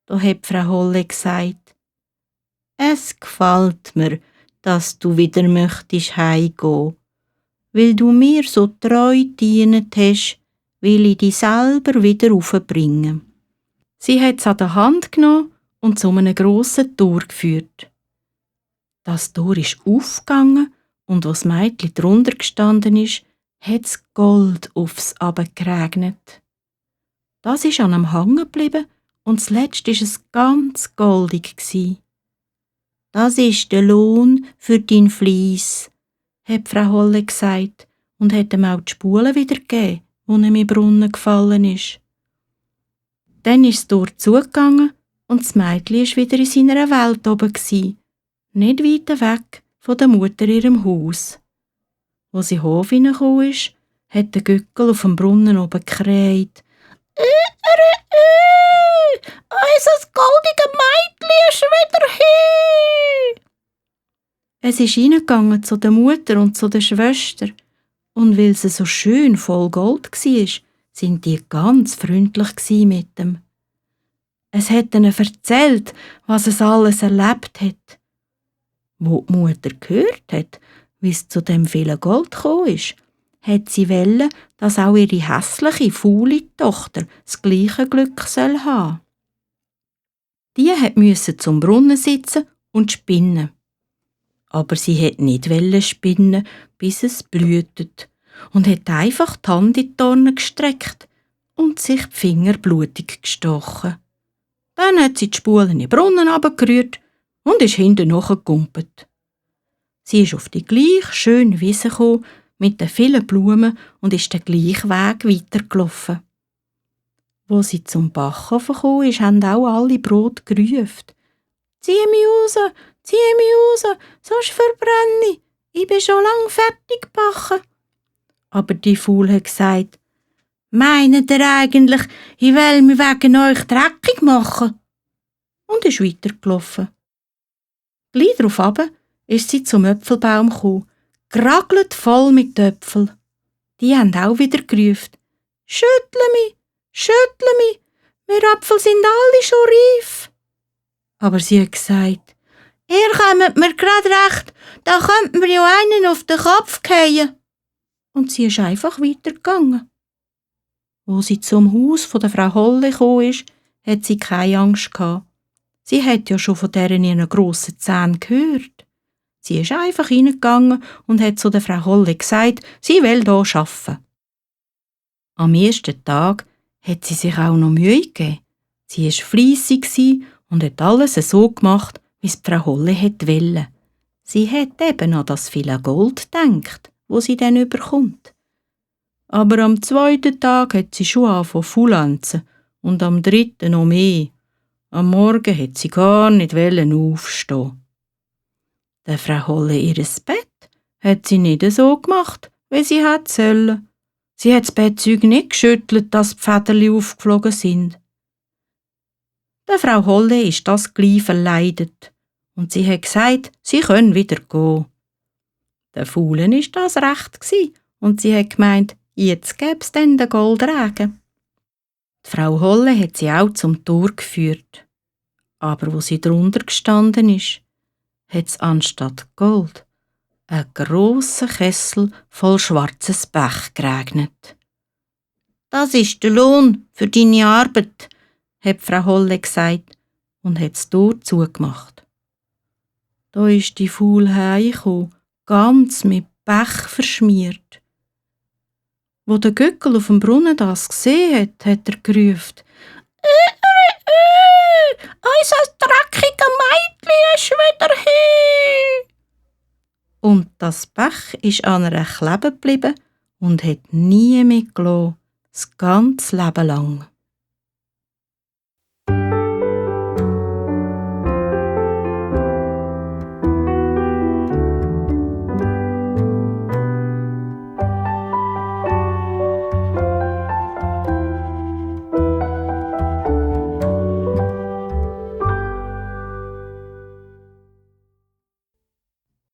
Da hat Frau Holle gesagt: «Es gefällt mir, dass du wieder möchtest heimgehen. Weil du mir so treu gedient hast, will ich dich selber wieder aufbringen.» Sie hat es an der Hand genommen und zu einem grossen Tor geführt. Das Tor ist aufgegangen und als das Mädchen drunter gestanden ist, hat es Gold aufs abgeregnet. Das ist an ihm hängen geblieben und zuletzt war es ganz goldig. «Das ist der Lohn für dein Fleiss», hat Frau Holle gesagt und hat ihm auch die Spulen wieder gegeben, wo ihm im Brunnen gefallen ist. Dann ist das Tor zugegangen und das Mädchen war wieder in seiner Welt oben, nicht weit weg von der Mutter ihrem Haus. Wo sie in den Hof hineingekommen ist, hat der Gückel auf dem Brunnen oben gekräht: «Unser goldiges Mädchen ist wieder hier!» Es ist hineingegangen zu der Mutter und zu der Schwester, und weil sie so schön voll Gold war, sind die ganz freundlich mit ihm. Es hat ihnen erzählt, was es alles erlebt hat. Wo die Mutter gehört hat, wie es zu dem vielen Gold gekommen ist, hat sie wollen, dass auch ihre hässliche, faule Tochter das gleiche Glück haben soll. Die musste zum Brunnen sitzen und spinnen. Aber sie wollte nicht spinnen, bis es blühtet, und hat einfach die Hand in die Dornen gestreckt und sich die Finger blutig gestochen. Dann hat sie die Spulen in den Brunnen runtergerührt und ist hinten nachgegumpelt. Sie ist auf die gleich schöne Wiese gekommen, mit den vielen Blumen, und ist den gleichen Weg weitergelaufen. Wo sie zum Bachofen gekommen ist, haben auch alle Brot gerufen: «Zieh mich raus, sonst verbrenne ich. Ich bin schon lang fertig gebacken.» Aber die Faul hat gesagt: «Meint ihr eigentlich, ich will mich wegen euch dreckig machen?» Und ist weitergelaufen. Gleich darauf ist sie zum Äpfelbaum gekommen, geragelt voll mit Äpfeln. Die haben auch wieder gerufen: «Schüttle mich, wir Äpfel sind alle schon reif.» Aber sie hat gesagt: «Ihr kommt mir gerade recht, da könnt mir ja einen auf den Kopf fallen.» Und sie ist einfach weitergegangen. Wo sie zum Haus von der Frau Holle gekommen ist, hat sie keine Angst gehabt. Sie hat ja schon von deren ihren grossen Zähnen gehört. Sie ist einfach hineingegangen und hat zu der Frau Holle gesagt, sie will hier arbeiten. Am ersten Tag hat sie sich auch noch Mühe gegeben. Sie war fleissig und hat alles so gemacht, wie es Frau Holle wollte. Sie hat eben an das viele Gold gedacht, wo sie dann überkommt. Aber am zweiten Tag hat sie schon angefangen zu faulenzen und am dritten noch mehr. Am Morgen hat sie gar nicht aufstehen. Der Frau Holle ihres Bett hat sie nicht so gemacht, wie sie hätte sollen. Sie hat das Bettzeug nicht geschüttelt, dass die Federli aufgeflogen sind. Der Frau Holle ist das gleich verleidet und sie hat gesagt, sie können wieder gehen. Der Faulen ist das recht und sie hat gemeint, jetzt gäb's denn den Goldregen. Die Frau Holle hat sie auch zum Tor geführt. Aber wo sie drunter gestanden ist, hat es anstatt Gold einen grossen Kessel voll schwarzes Pech geregnet. «Das ist der Lohn für deine Arbeit», hat Frau Holle gesagt und hat das Tor zugemacht. Da ist die Faul heimgekommen, ganz mit Pech verschmiert. Wo der Gückel auf dem Brunnen das gesehen hat er gerufen: «Unser dreckiger Mädchen ist wieder hier!» Und das Pech ist an ihr kleben geblieben und hat nie mehr gelassen, das ganze Leben lang.